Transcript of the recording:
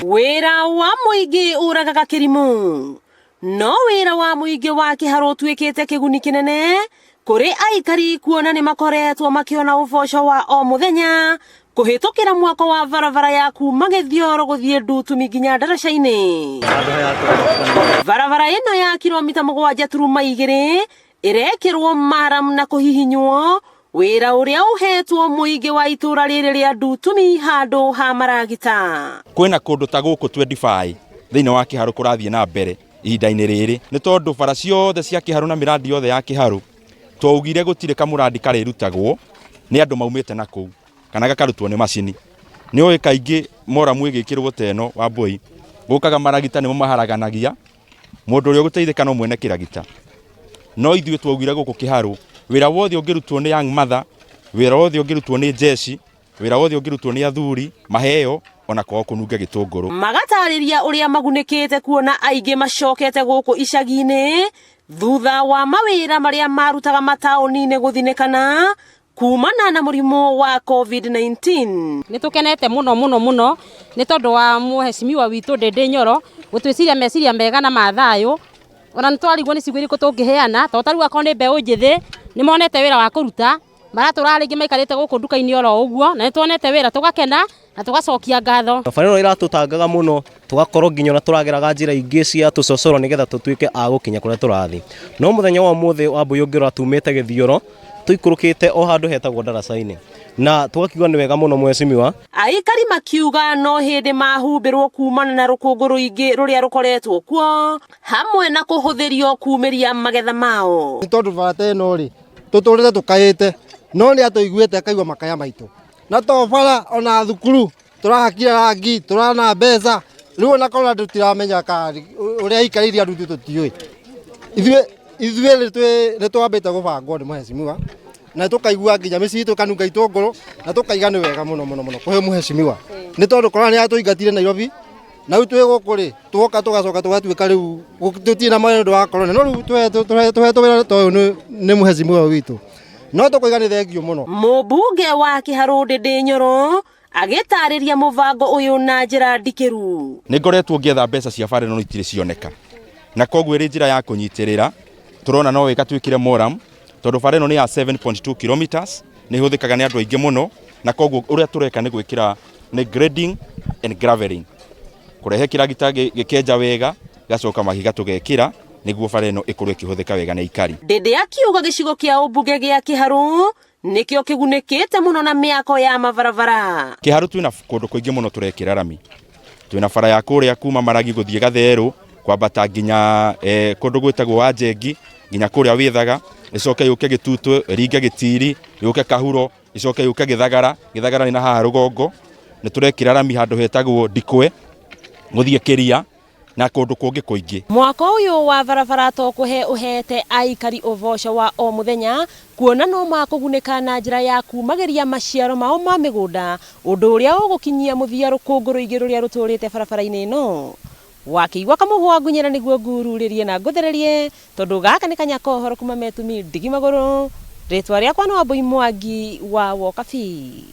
Wĩra wa mũingĩ ũragaga kĩrimũ. No wĩra wa mũingĩ wa Kĩharũ ũtuĩkĩte kĩguni kĩnene kũrĩ aikari kuona nĩ makoretwo makĩona ũboco wa o mũthenya kũhĩtũkĩra mwako wa barabara ya kuma Gĩthioro gũthiĩ Ndutumi nginya Ndaraca-inĩ. Barabara ĩno ya kilomita 7.2 ĩrekĩrwo maram na kũhihinywo wĩra ũrĩa ũhetwo mũingĩ wa itũra rĩrĩ rĩa Ndutumi handũ ha maragita. Kwĩna kũndũ ta gũkũ 25 thĩinĩ wa Kĩharũ kũrathiĩ na mbere ihinda-inĩ rĩrĩ, nĩ tondũ bara ciothe cia Kĩharũ na mĩrandi yothe ya Kĩharũ twaugire gũtirĩ kamũrandi karĩrutagwo nĩ andũ maumĩte na kũu kana gakarutwo nĩ macini. Nĩ ũĩ kaingĩ moramu ĩgĩkĩrwo ta ĩno Wambũi, gũkaga maragita nĩmo maharaganagia, mũndũ ũrĩa ũgũteithĩka no mwene kĩragita. No ithuĩ twaugire gũkũ Kĩharũ, wĩra wothe ũngĩrutwo nĩ young mother, wĩra wothe ũngĩrutwo nĩ jeshi, wĩra wothe ũngĩrutwo nĩ athuri, maheo ona kwao kũnunge gĩtũngũrũ. Magatarĩria ũrĩa magunĩkĩte kuona aingĩ macokete gũkũ icagi-inĩ thutha wa mawĩra marĩa marutaga mataũni-inĩ gũthinĩkana kumana na mũrimũ wa COVID-19. Nĩ tũkenete mũno mũno mũno nĩ tondũ wa mũhecimiwa witũ Ndĩndĩ Nyoro gũtwĩciria meciria mega na ma thayũ. Ona nĩ twarigwo nĩ ciugo irĩkũ tũngĩheana tondũ ta rĩu akorwo nĩ mbeũ njĩthĩ nĩ monete wĩra wa kũruta, maratũra rĩngĩ maikarĩte gũkũ nduka-inĩ oro ũguo, na nĩ tuonete wĩra tũgakena na tũgacokia ngatho. Barabara ĩno ĩratũtangaga mũno tũgakorwo nginya ona tũrageraga njĩra ingĩ cia tũcocoro nĩgetha tũtuĩke a gũkinya kũrĩa tũrathiĩ. No mũthenya wa ũmũthĩ Wambũi ũngĩrora tumĩte Gĩthioro tũikũrũkĩte o handũ hetagwo Ndaraca-inĩ na tũgakiuga nĩ wega mũno mheshimiwa. Aikari makiuga no hĩndĩ mahumbĩrwo kumana na rũkũngũ rũingĩ rũrĩa rũkoretwo kuo hamwe na kũhũthĩrio kumĩria magetha mao. Nĩ tondũ bara ta ĩno rĩ, tũtũrĩte tũkaĩte no nĩ atũiguĩte akaigua makaya maitũ. Na to bara ona thukuru tũrahakire rangi, tũrana mbeca, rĩu ona korwo andũ tũtiramenya kana ũrĩa aikarĩire andũ ithuĩ tũtiũĩ. Ithuĩ nĩ twambĩte gũbangwo nĩ mheshimiwa na tũkaigua nginya mĩciĩ itũ ĩkanunga itũngũrũ na tũkaiga nĩ wega mũno mũno mũno kũhe mheshimiwa nĩ tondũ korona nĩ yatũingatire Nairobi na rĩu twĩ gũkũ rĩ twoka tũgacoka tũgatuĩka rĩu tũtirĩ na mawĩra nĩ ũndũ wa korona no rĩu tũhetwo wĩra ta ũyũ nĩ mheshimiwa witũ no tũkoiga nĩ thengiũ mũno. Mũmbunge wa Kĩharũ Ndĩndĩ Nyoro agĩtarĩria mũbango ũyũ na njĩra ndikĩru. Nĩ ngoretwo ngĩetha mbeca cia bara ĩno itirĩ cioneka, na koguo ĩrĩ njĩra ya kũnyitĩrĩra tũrona no wega twĩkĩre moram tondũ bara ĩno nĩ ya 7.2 kilometers, nĩ ĩhũthĩkaga nĩ andũ aingĩ mũno, na koguo ũrĩa tũreka nĩ gwĩkĩra nĩ grading and graveling, kũrehe kĩragita gĩkenja wega gĩgacoka mahiga tũgekĩra nĩguo bara ĩno ĩkorwo ĩkĩhũthĩka wega nĩ aikari. Ndĩndĩ akiuga gĩcigo kĩa ũmbunge gĩa Kĩharũ nĩkĩo kĩgunĩkĩte mũno na mĩako ya mabarabara. Kĩharũ twĩna kũndũ kũingĩ mũno tũrekĩra rami, twĩna bara ya kũrĩa kuma Maragi gũthiĩ Gatherũ kwambata nginya kũndũ gwĩtagwo Wanjengi nginya kũrĩa Wĩthaga, ĩcoke yũke Gĩtutũ, ĩringe Gĩtiri, yũke Kahuro, ĩcoke yũke Gĩthagara, Gĩthagara nĩ na haha rũgongo, nĩ tũrekĩra rami handũ hetagwo Ndikwe gũthiĩ Kĩria na kũndũ kũngĩ kũingĩ. Mwako ũyũ wa barabara to kũhe ũhete aikari ũboco wa o mũthenya kuona no makũgunĩka na njĩra ya kumagĩria maciaro mao ma mĩgũnda, ũndũ ũrĩa ũgũkinyia mũthia rũkũngũ rũingĩ rũrĩa rũtũrĩte barabara-inĩ ĩno. Wakĩigua kamũhwa ngunyĩra nĩguo ngururĩrie na ngũthererie tondũ gaka nĩ kanya ka ũhoro kuma Metumi ndigi magũrũ. Rĩtwa rĩakwa nĩ Wambũi Mwangi wa Wokabi.